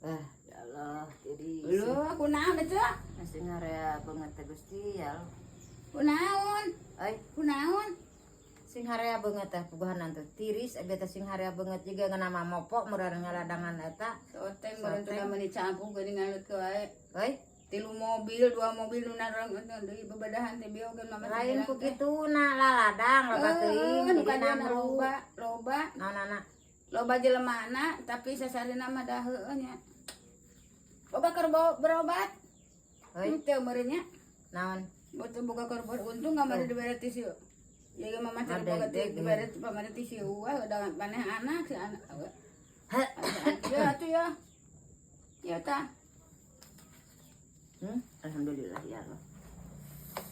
Ah, ya Allah, jadi Lu kunaon eta? Masih ngarea banget teh, Gusti, ya Allah. Kunaon? Ai, Kunaon? Sing harea banget teh puguhanan teh tiris abi teh, sing harea banget juga ngeunah mopok murah ngaladangan eta. Soteng meureun teh meuni campuh geuning ngalut ke wae. Euy, Tilu mobil, dua mobil nu narang deui bebadahan teh biogeun mama teh lain bilang ku teh. Kituna laladang loba teuing Heuh, nu jadi kadieuna namru. Loba, loba. Naonana? Loba jelemana, tapi sasarina mah da heueuh nya. Boga keur berobat. Euy, Henteu meureun nya. Naon? Boga boga keur untung kamari dibere tisu. Ya ge mama teh boga Ngadegdeg. Dibere pamari tisu wah udah maneh anak si anak. Ya atuh ya. Ya tah. Alhamdulillah, ya Allah.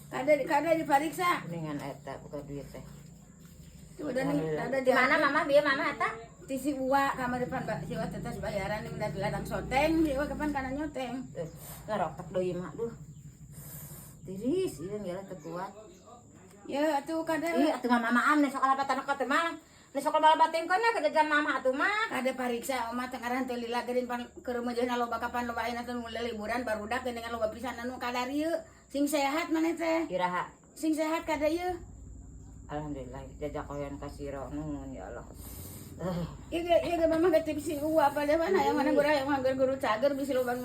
Kada kada dipariksa. Kuningan eta buka duit teh. Tuh udah nih, ada Di mana mama bieu mama eta? Ti si Uwa kamari pan si Uwa tetes bayaran nih dari ladang soteng, si Uwa kapan kana nyoteng. Eh, ngarotok deui mah, duh. Tiris ieu geura teu kuat. Ya atuh kada. Ih, atuh mama maam nih sok kalapatan ka teh mah. Nih sok balabating kana ke jajan mama atuh mah. Kada pariksa oma teh ngaran teu lila geuning pan keur meujeuhna loba kapan loba ayeuna teh nu liburan barudak geuningan loba pisan anu kadarieu. Sing sehat maneh teh. Iraha? Sing sehat kada ieu. Alhamdulillah jajak koyon kasiro nuhun, ya Allah. Ieu ge mama ge tip si Uwa pada mana yang mana guru yang mana guru cager bisi loba.